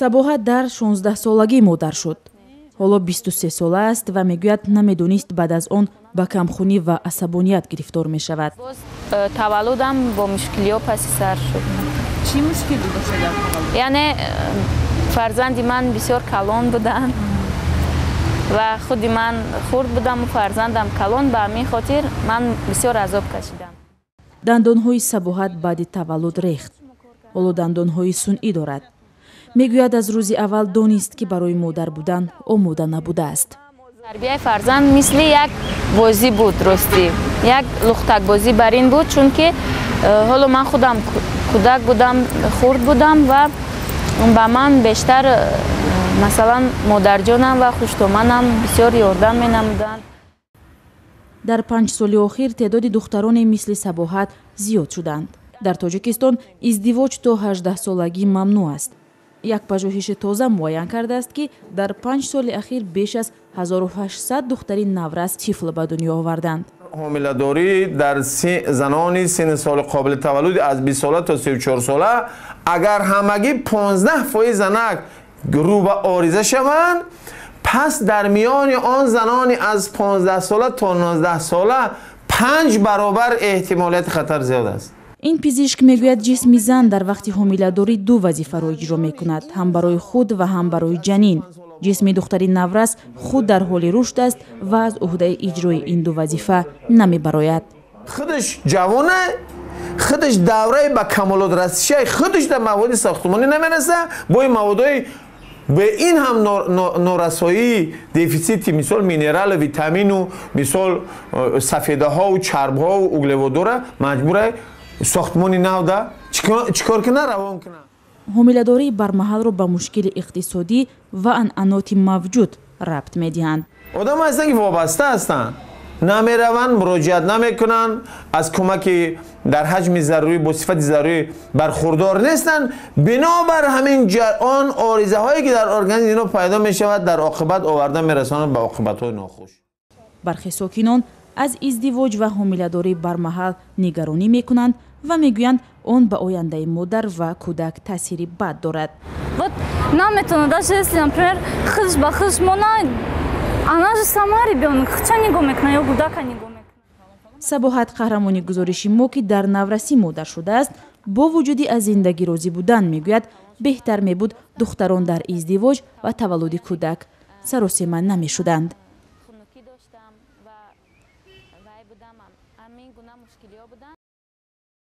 Сабоҳат дар 16-солагӣ модар шуд. Ҳоло 23 сола аст ва мегӯяд, намедонист, баъд аз он ба камхунӣ ва асабоният гирифтор мешавад. Боз таваллудам бо мушкилиҳо паси сар шуд. Чӣ мушкилӣ дошта дар таваллуд? Яъне фарзанди ман бисёр калон буданд ва худи ман хурд будаму фарзандам калон. Ба ҳамин хотир ман бисёр азоб кашидам. Дандонҳои Сабоҳат баъди таваллуд рехт. Ҳоло дандонҳои сунъӣ дорад. Мегӯяд, аз рӯзи аввал донист, ки барои модар будан омода набудааст. Тарбияи фарзанд мисли як бозӣ буд, ростӣ, як лухтакбозӣ бар ин буд, чунки ҳоло ман худам кӯдак будам, хурд будам ва ба ман бештар масалан, модарҷонам ва хуштоманам бисёр ёрдам менамуданд. Дар 5 соли охир теъдоди духтароне мисли Сабоҳат зиёд шуданд. Дар Тоҷикистон издивоҷ то 18-солагӣ мамнӯъ аст. Як пажӯҳиши тоза муайян кардааст, ки дар 5 соли ахир беш аз 1800 духтари наврас тифл ба дунё оварданд. Ҳомиладорӣ дар занони синни соли қобили таваллуд аз 20 сола то 34 сола, агар ҳамагӣ 15% занак рӯ ба ориза шаванд, пас дар миёни он занони аз 15 сола то 19 сола панҷ баробар эҳтимолияти хатар зиёд аст. Ин пизишк мегӯяд, ҷисми зан дар вақти ҳомиладорӣ ду вазифаро иҷро мекунад: ҳам барои худ ва ҳам барои ҷанин. Ҷисми духтари наврас худ дар ҳоли рушд аст ва аз уҳдаи иҷрои ин ду вазифа намебарояд. Худаш ҷавона, худаш давраи ба камолот расишаи, худаш дар маводи сохтмонӣ намераса, бо ин маводҳои ба ин ҳам норасоии дефитсити, мисол, минералу витамину, мисол, сафедаҳову чарбҳову углеводора маҷбура сохтмони навда чӣ кор кина, равон кина. Ҳомиладории бармаҳалро ба мушкили иқтисодӣ ва анъаноти мавҷуд рабт медиҳанд. Одам ҳастанд, ки вобаста ҳастанд, намераванд, муроҷиат намекунанд, аз кӯмаки дар ҳаҷми зарурӣ, бо сифати зарурӣ бархурдор нестанд. Бинобар ҳамин он оризаҳое, ки дар организми ино пайдо мешавад, дар оқибат оварда мерасонад ба оқибатҳои нохуш. Бархе сокинон аз издивоҷ ва ҳомиладорӣ бармаҳал нигаронӣ мекунанд ва мегӯянд, он ба ояндаи модар ва кӯдак таъсири бад дорад. Вот наметавона, даже если, например, худш ба худш мона, она же сама ребенок, худша нигоҳ мекунад ё кӯдака нигоҳ мекунад. Сабоҳат, қаҳрамони гузориши мо, ки дар наврасӣ модар шудааст, бо вуҷуди аз зиндагӣ розӣ будан, мегӯяд, беҳтар мебуд, духтарон дар издивоҷ ва таваллуди кӯдак саросема намешуданд.